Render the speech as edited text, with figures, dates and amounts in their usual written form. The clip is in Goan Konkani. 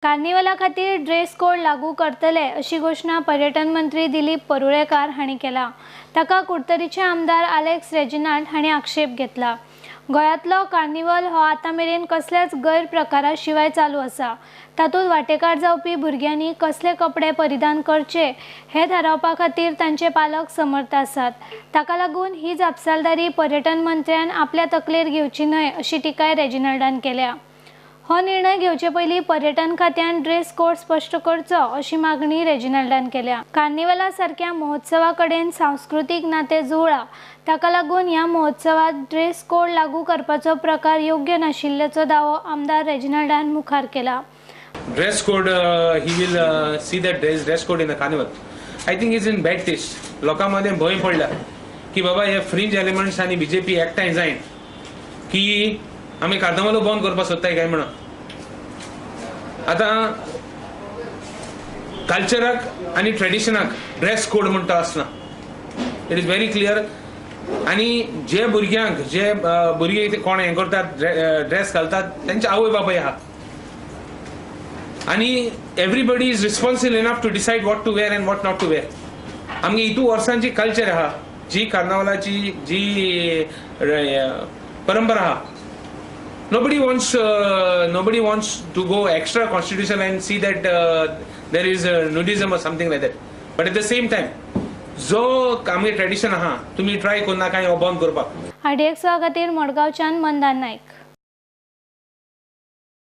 कार्निवला खातीर ड्रेस कोड लागू करतले अशी घोशणा पर्यटन मंत्री दिलीप परुळेकार हांणी केला. ताका कुडतरीचे आमदार आलेक्स रेजिनाल्ड हांणी आक्षेप घेतला. गोंयांतलो कार्निवल हो आतां मेरेन कसल्याच गैरप्रकारा शिवाय चालू आसा. तातूंत वांटेकार जावपी भुरग्यांनी कसले कपडे परिधान करचे हे थारावपा खातीर तांचे पालक समर्थ आसात. ताका लागून ही जापसालदारी पर्यटन मंत्र्यान आपल्या तकलेर घेवची न्हय अशी टिकाय रेजिनाल्डान केल्या. हो निर्णय घेवचे पयलीं पर्यटन खात्यान ड्रेस कोड स्पश्ट करचो अशी मागणी रेजिनाल्डान केल्या. कार्निवला सारक्या महोत्सवा कडेन सांस्कृतीक नातें जुळ्ळां, ताका लागून ह्या महोत्सवात ड्रेस कोड लागू करपाचो प्रकार योग्य नाशिल्ल्याचो दावो आमदार रेजिनाल्डान मुखार केला. Dress code, he will see that dress code in the carnival. I think is in bad taste. लोकां मदें भंय पडला की बाबा हे फ्रिंज एलिमेंट्स आनी बीजेपी एकठांय जायन की आमी कार्नावालो बंद करपाक सोदताय काय म्हणून. आतां कल्चराक आनी ट्रेडिशनाक ड्रेस कोड म्हणटा आसना. It is very clear. आनी जे भुरग्यांक जे भुरगे कोण हें करतात ड्रेस घालतात तेंचे आवय बापाय आहा आनी everybody is responsible enough to decide what to wear and what not to wear. आमगे हितू वर्सांची कल्चर आहा, जी कार्नावालाची जी परंपरा आहा. Nobody wants to go extra constitution and see that there is nudism or something like that. But at the same time, जो आमगे ट्रेडिशन आहा तुमी ट्राय करूं नाका हो बंद करपाक. आरडीएक्स खातीर मडगांवच्यान मंदार नायक.